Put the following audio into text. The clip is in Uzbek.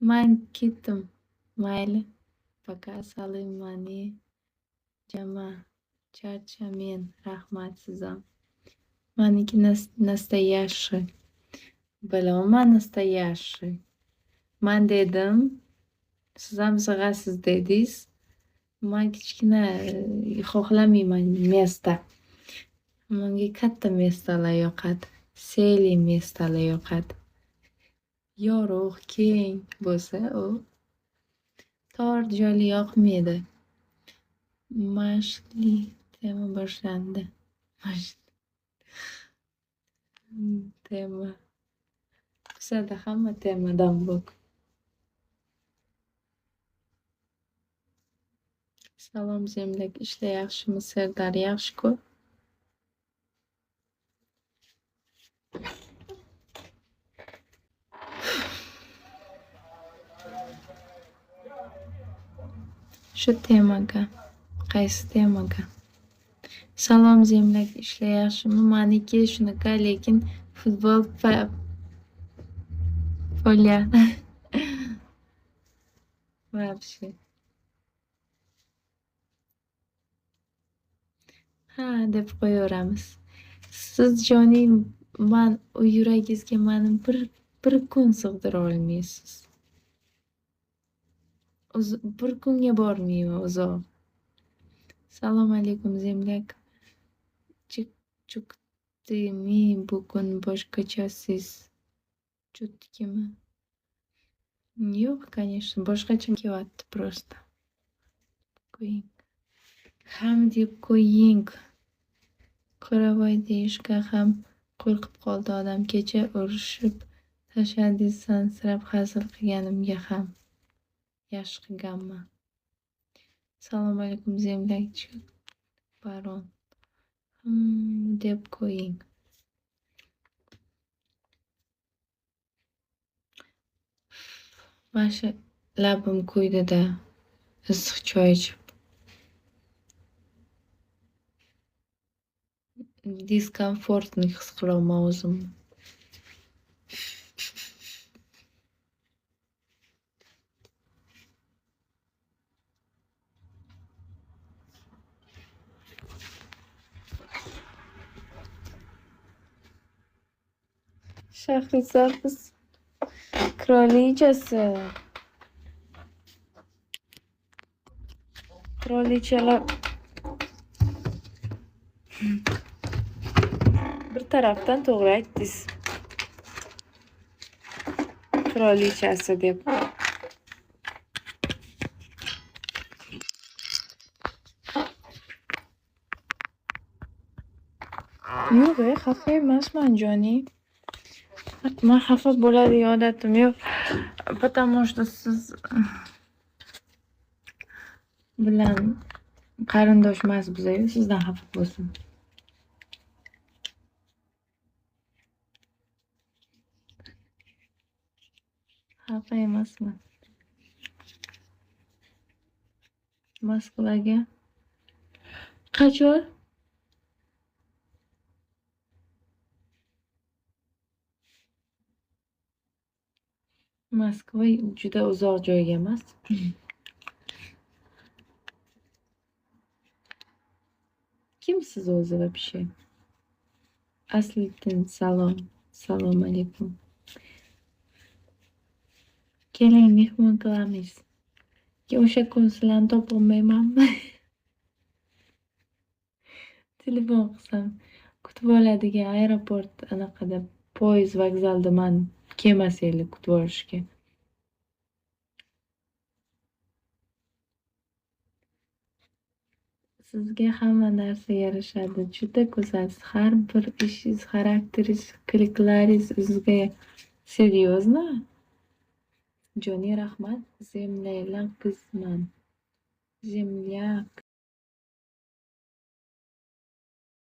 Man ketdim. Mayli. Пока, salim mani jama. Charchamen. Rahmat sizam. Maniki настоящий. Bilaman, настоящий. Man dedim. Sizam sig'asiz dedingiz. Man kichkina xohlamayman место. Manga katta место lar yoqadi. Целый место lar yoqadi. Yorug', keng bo'lsa u. Tor joylar yoqmaydi. Mashqli tema boshlandi. Tema. Bizada hamma temadan bu. Salom, земляк. Ishlar yaxshimi? Serdar yaxshi-ku. Shu temaga. Qaysi temaga? Salom, земляк. Ishlar yaxshimi? Maniki shunaqa, lekin futbol поля. Вообще. Ha, deb qo'yaveramiz. Siz joning, man u yuragingizga mani bir kun sig'dira olmaysiz. O'zi bir kunga bormayman uzoq. Salom alaykum, земляк. Chiqdimi bugun boshqachasiz? Chutkimi? Yo'q, конечно, boshqacha kelyapti просто. Qo'ying. Ham deb qo'ying. Qoravoy deyishga ham qo'rqib qoldi odam. Kecha urishib tashladingiz sansirab hazil qilganimga ham. Yaxshi qilganman. Salom alaykum, земляк, baron. Deb qo'ying. Mana shu labim kuydi-da issiq choy ichib. Дискомфортный his qilyapman o'zimni. Shahrisabz qirolichasi. Qirolichalar bir tarafdan to'g'ri aytdingiz. Qirolichasi deb. Yo'q-e, xafa emasman, joni. Man xafa bo'ladigan odatim yo'q. Потому что siz bilan qarindosh emas biz-ku, sizdan xafa bo'lsin. Xafa emasman. Moskvaga qachon? Moskva juda uzoq joyga emas. Kimsiz o'zi вообще? Asliddin, salom. Salom alaykum. Keling, mehmon qilamiz. Keyin o'sha kun sizlarni topolmaymanmi? Telefon qilsam kutib oladigan aeroport anaqada, poyezd vokzalda man kelmasanglar kutib olishga. Sizga hamma narsa yarashadi. Juda go'zalsiz. Har bir ishingiz, xarakteringiz, qiliqlaringiz o'zizga. Серьезно? Joni, rahmat. Земляк qizman. Земляк.